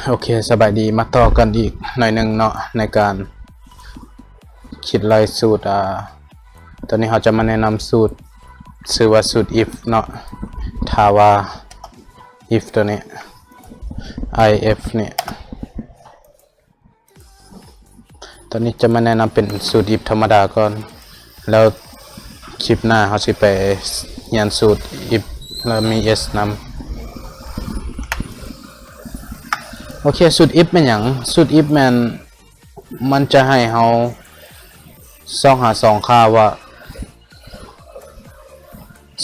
ໂອເຄ ສະບາຍດີ ມາຕໍ່ກັນອີກໜ້ອຍໜຶ່ງເນາະ ໃນການຄິດໄລ່ສູດ ອາ ຕອນນີ້ເຮົາຈະມາແນະນຳສູດ ຊື່ວ່າສູດ if ເນາະ ຖ້າວ່າ if ຕົວນີ້ if ນີ້ ຕອນນີ້ຈະມາແນະນຳເປັນສູດ if ທຳມະດາກ່ອນ ແລ້ວຄລິບໜ້າເຮົາຊິໄປຮຽນສູດ if ແລ້ວມີ else ນຳ. ໂອເຄ ສູດ if ແມ່ນຫຍັງ? ສູດ if ແມ່ນມັນຈະໃຫ້ເຮົາຊອກຫາສອງຄ່າວ່າ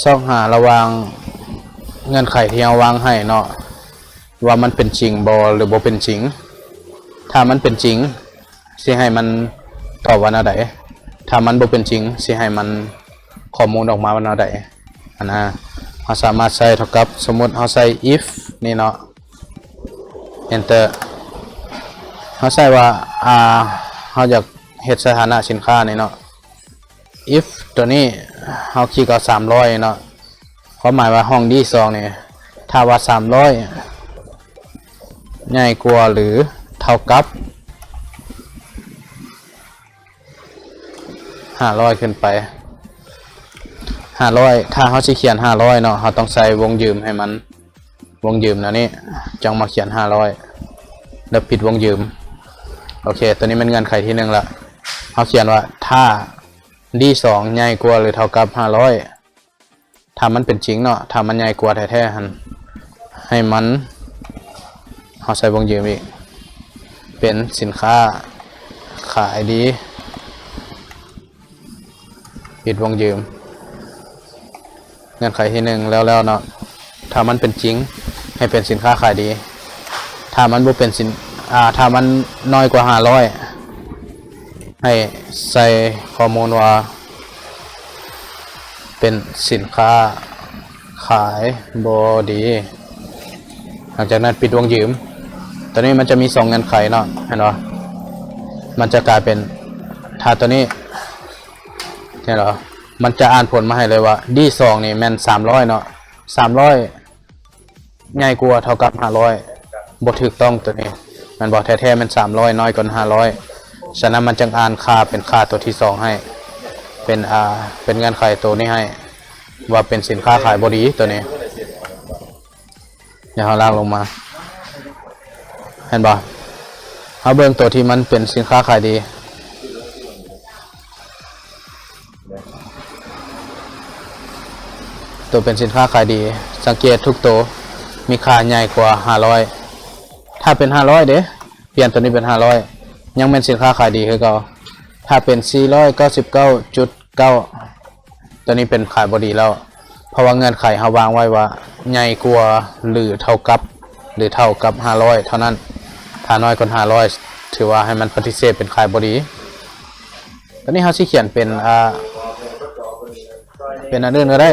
ຊອກຫາລະຫວ່າງເງື່ອນໄຂທີ່ເຮົາວາງໃຫ້ເນາະ ວ່າມັນເປັນຈິງບໍ່ ຫຼື ບໍ່ເປັນຈິງ. ຖ້າມັນເປັນຈິງ ຊິໃຫ້ມັນຕອບວ່າແນວໃດ? ຖ້າມັນບໍ່ເປັນຈິງ ຊິໃຫ້ມັນຂໍ້ມູນອອກມາວ່າແນວໃດ? ອັນນະ ເຮົາສາມາດໃສ່ເທົ່າກັບ ສົມມຸດເຮົາໃສ່ if ນີ້ເນາະ enter ເຮົາໃສ່ວ່າ ອ່າ ເຮົາຢາກເຮັດສະຖານະສິນຄ້ານີ້ເນາະ if ຕົວນີ້ເຮົາຄລິກເອົາສາມຮ້ອຍເນາະ ຄວາມໝາຍວ່າຫ້ອງ D ສອງນີ້ ຖ້າວ່າສາມຮ້ອຍໃຫຍ່ກວ່າ ຫຼື ເທົ່າກັບຫ້າຮ້ອຍຂຶ້ນໄປ ຫ້າຮ້ອຍ ຖ້າເຮົາຊິຂຽນຫ້າຮ້ອຍເນາະ ເຮົາຕ້ອງໃສ່ວົງຢືມໃຫ້ມັນ ວົງຢືມແນວນີ້ ຈັ່ງມາຂຽນຫ້າຮ້ອຍ ແລ້ວປິດວົງຢືມ. ໂອເຄ ຕົວນີ້ແມ່ນເງື່ອນໄຂທີໜຶ່ງລະ ເຮົາຂຽນວ່າ ຖ້າ D ສອງໃຫຍ່ກວ່າ ຫຼື ເທົ່າກັບຫ້າຮ້ອຍ ຖ້າມັນເປັນຈິງເນາະ ຖ້າມັນໃຫຍ່ກວ່າແທ້ໆຫັ້ນ ໃຫ້ມັນ ເຮົາໃສ່ວົງຢືມອີກ ເປັນສິນຄ້າຂາຍດີ ປິດວົງຢືມ. ເງື່ອນໄຂທີໜຶ່ງແລ້ວໆເນາະ ຖ້າມັນເປັນຈິງ ໃຫ້ເປັນສິນຄ້າຂາຍດີ ຖ້າມັນບໍ່ເປັນສິນ ອາ ຖ້າມັນນ້ອຍກວ່າຫ້າຮ້ອຍ ໃຫ້ໃສ່ຂໍ້ມູນວ່າເປັນສິນຄ້າຂາຍບໍ່ດີ. ຫຼັງຈາກນັ້ນປິດວົງຢືມ. ຕອນນີ້ມັນຈະມີສອງເງື່ອນໄຂເນາະ ເຫັນບໍ່? ມັນຈະກາຍເປັນ ຖ້າຕົວນີ້ ເຫັນບໍ່? ມັນຈະອ່ານຜົນມາໃຫ້ເລີຍວ່າ D ສອງນີ້ແມ່ນສາມຮ້ອຍເນາະ ສາມຮ້ອຍໃຫຍ່ກວ່າເທົ່າກັບຫ້າຮ້ອຍ ບໍ່ຖືກຕ້ອງຕົວນີ້ ແມ່ນບໍ່? ແທ້ໆແມ່ນສາມຮ້ອຍ ນ້ອຍກວ່າຫ້າຮ້ອຍ ສະນັ້ນມັນຈຶ່ງອ່ານຄ່າເປັນຄ່າຕົວທີສອງໃຫ້ ເປັນ ອ່າ ເປັນເງື່ອນໄຂຕົວນີ້ໃຫ້ ວ່າເປັນສິນຄ້າຂາຍບໍ່ດີຕົວນີ້. ດຽວເຮົາລາກລົງມາ ເຫັນບໍ່? ເຮົາເບິ່ງຕົວທີ່ມັນເປັນສິນຄ້າຂາຍດີ ຕົວເປັນສິນຄ້າຂາຍດີ ສັງເກດທຸກໂຕມີຄ່າໃຫຍ່ກວ່າຫ້າຮ້ອຍ ຖ້າເປັນຫ້າຮ້ອຍເດ້ ປ່ຽນຕົວນີ້ເປັນຫ້າຮ້ອຍ ຍັງແມ່ນສິນຄ້າຂາຍດີຄືເກົ່າ ຖ້າເປັນສີ່ຮ້ອຍເກົ້າສິບເກົ້າຈຸດເກົ້າ ຕົວນີ້ເປັນຂາຍບໍ່ດີແລ້ວ ເພາະວ່າເງື່ອນໄຂເຮົາວາງໄວ້ວ່າໃຫຍ່ກວ່າ ຫຼື ເທົ່າກັບ ຫຼື ເທົ່າກັບຫ້າຮ້ອຍເທົ່ານັ້ນ ຖ້ານ້ອຍກວ່າຫ້າຮ້ອຍ ຖືວ່າໃຫ້ມັນປະຕິເສດເປັນຂາຍບໍ່ດີ. ຕອນນີ້ເຮົາຊິຂຽນເປັນ ອ່າ ເປັນອັນອື່ນກໍໄດ້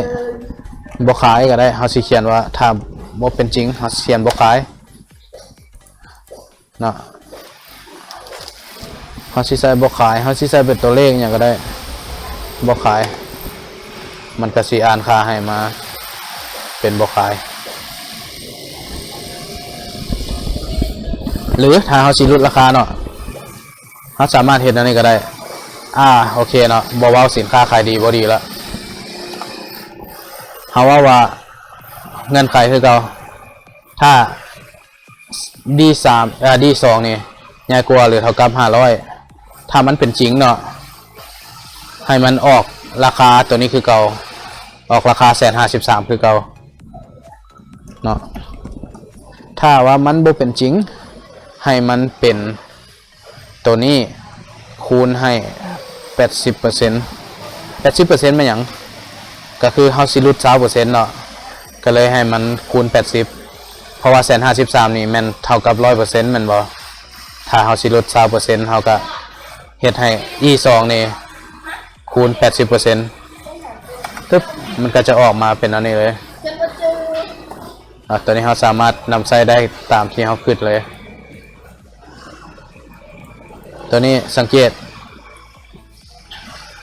ບໍ່ຂາຍກໍໄດ້ ເຮົາຊິຂຽນວ່າ ຖ້າບໍ່ເປັນຈິງ ເຮົາຊິຂຽນບໍ່ຂາຍເນາະ ເຮົາຊິໃສ່ບໍ່ຂາຍ ເຮົາຊິໃສ່ເປັນຕົວເລກຫຍັງກໍໄດ້ ບໍ່ຂາຍ ມັນກໍຊິອ່ານຄ່າໃຫ້ມາເປັນບໍ່ຂາຍ ຫຼື ຖ້າເຮົາຊິຫຼຸດລາຄາເນາະ ເຮົາສາມາດເຮັດອັນນີ້ກໍໄດ້ ອາ ໂອເຄເນາະ ບໍ່ເວົ້າສິນຄ້າຂາຍດີບໍ່ດີລະ ເຮົາເວົ້າວ່າເງື່ອນໄຂຄືເກົ່າ ຖ້າ D ສາມ ເອີ D ສອງນີ້ໃຫຍ່ກວ່າ ຫຼື ເທົ່າກັບຫ້າຮ້ອຍ ຖ້າມັນເປັນຈິງເນາະ ໃຫ້ມັນອອກລາຄາຕົວນີ້ຄືເກົ່າ ອອກລາຄາແສນຫ້າສິບສາມຄືເກົ່າເນາະ ຖ້າວ່າມັນບໍ່ເປັນຈິງ ໃຫ້ມັນເປັນ ໂຕນີ້ຄູນໃຫ້ແປດສິບເປີເຊັນ ແປດສິບເປີເຊັນແມ່ນຫຍັງ? ກໍຄືເຮົາຊິຫຼຸດຊາວເປີເຊັນເນາະ ກໍເລີຍໃຫ້ມັນຄູນແປດສິບ ເພາະວ່າແສນຫ້າສິບສາມນີ້ແມ່ນເທົ່າກັບຮ້ອຍເປີເຊັນແມ່ນບໍ່? ຖ້າເຮົາຊິຫຼຸດຊາວເປີເຊັນ ເຮົາກໍເຮັດໃຫ້ E ສອງນີ້ຄູນແປດສິບເປີເຊັນ ປຶບ ມັນກໍຈະອອກມາເປັນອັນນີ້ເລີຍ ອາ ຕົວນີ້ເຮົາສາມາດນຳໃຊ້ໄດ້ຕາມທີ່ເຮົາຄິດເລີຍ. ຕົວນີ້ສັງເກດ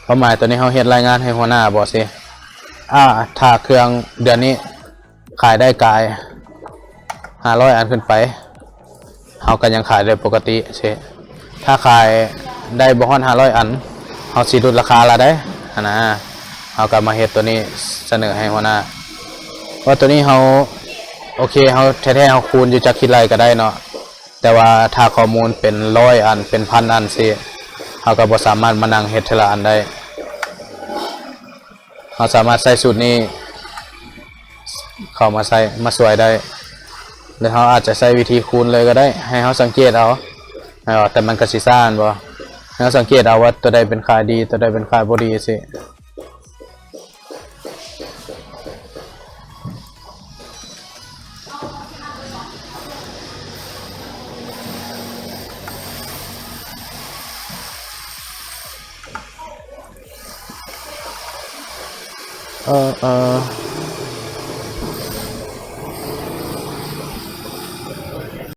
ຄວາມໝາຍຕົວນີ້ເຮົາເຮັດລາຍງານໃຫ້ຫົວໜ້າບໍຊິ ອາ ຖ້າເຄື່ອງເດືອນນີ້ຂາຍໄດ້ກາຍຫ້າຮ້ອຍອັນຂຶ້ນໄປ ເຮົາກໍຍັງຂາຍໄດ້ປົກກະຕິຊີ້. ຖ້າຂາຍໄດ້ບໍ່ຮອດຫ້າຮ້ອຍອັນ ເຮົາຊິຫຼຸດລາຄາລະໄດ໋ຫັ້ນນະ. ເຮົາກໍມາເຮັດໂຕນີ້ສະເໜີໃຫ້ຫົວໜ້າ ວ່າໂຕນີ້ເຮົາ ໂອເຄ ເຮົາແທ້ໆ ເຮົາຄູນຢູ່ຈັກຄິດໄລ່ກໍໄດ້ເນາະ. ແຕ່ວ່າຖ້າຂໍ້ມູນເປັນຮ້ອຍອັນ ເປັນພັນອັນຊີ້ ເຮົາກໍບໍ່ສາມາດມານັ່ງເຮັດເທື່ອລະອັນໄດ້. ເຮົາສາມາດໃຊ້ສູດນີ້ເຂົ້າມາໃຊ້ ມາຊ່ວຍໄດ້ ຫຼືເຮົາອາດຈະໃຊ້ວິທີຄູນເລີຍກໍໄດ້ ໃຫ້ເຮົາສັງເກດເອົາ ແຕ່ມັນກໍຊິຊ້າແມ່ນບໍ່? ໃຫ້ເຮົາສັງເກດເອົາວ່າຕົວໃດເປັນຂາຍດີ ຕົວໃດເປັນຂາຍບໍ່ດີຊີ້. ເອີ ເອີ